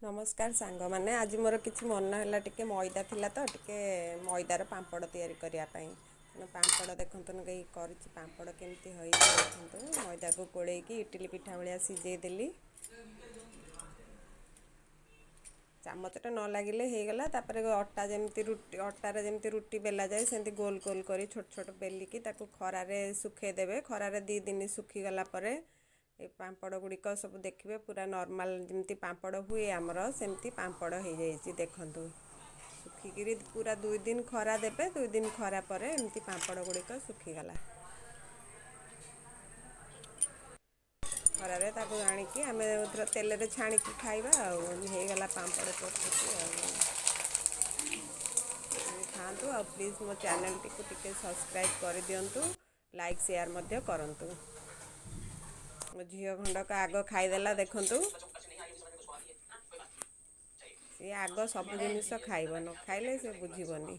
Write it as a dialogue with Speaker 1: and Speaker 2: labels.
Speaker 1: ନମସ୍କାର ସାଙ୍ଗମାନେ, ଆଜି ମୋର କିଛି ମନ ହେଲା ଟିକେ ମଇଦା ଥିଲା ତ ଟିକେ ମଇଦାର ପାମ୍ପଡ଼ ତିଆରି କରିବା ପାଇଁ। ତେଣୁ ପାମ୍ପଡ଼ ଦେଖନ୍ତୁ କେହି କରିଛି, ପାମ୍ପଡ଼ କେମିତି ହୋଇଛି ଦେଖନ୍ତୁ। ମଇଦାକୁ ଗୋଳେଇକି ଇଟିଲି ପିଠା ଭଳିଆ ସିଝେଇ ଦେଲି, ଚାମଚଟା ନ ଲାଗିଲେ ହେଇଗଲା। ତାପରେ ଅଟା ଯେମିତି ରୁଟି, ଅଟାରେ ଯେମିତି ରୁଟି ବେଲାଯାଏ ସେମିତି ଗୋଲ ଗୋଲ କରି ଛୋଟ ଛୋଟ ବେଲିକି ତାକୁ ଖରାରେ ଶୁଖେଇ ଦେବେ। ଖରାରେ 2 ଦିନ ଶୁଖିଗଲା ପରେ ଏ ପାମ୍ପଡ଼ ଗୁଡ଼ିକ ସବୁ ଦେଖିବେ ପୁରା ନର୍ମାଲ୍ ଯେମିତି ପାମ୍ପଡ଼ ହୁଏ ଆମର ସେମିତି ପାମ୍ପଡ଼ ହେଇଯାଇଛି। ଦେଖନ୍ତୁ, ଶୁଖିକିରି ପୁରା 2 ଦିନ ଖରା ଦେବେ। 2 ଦିନ ଖରା ପରେ ଏମିତି ପାମ୍ପଡ଼ ଗୁଡ଼ିକ ଶୁଖିଗଲା ଖରାରେ। ତାକୁ ଆଣିକି ଆମେ ତେଲରେ ଛାଣିକି ଖାଇବା ଆଉ ହେଇଗଲା ପାମ୍ପଡ଼ ପ୍ରସ୍ତୁତି। ଆଉ ଖାଆନ୍ତୁ ଆଉ ପ୍ଲିଜ୍ ମୋ ଚ୍ୟାନେଲ୍ଟିକୁ ଟିକେ ସବସ୍କ୍ରାଇବ୍ କରିଦିଅନ୍ତୁ, ଲାଇକ୍ ସେୟାର ମଧ୍ୟ କରନ୍ତୁ। ମୋ ଝିଅ ଖଣ୍ଡକ ଆଗ ଖାଇଦେଲା ଦେଖନ୍ତୁ। ସିଏ ଆଗ ସବୁ ଜିନିଷ ଖାଇବ, ନ ଖାଇଲେ ସେ ବୁଝିବନି।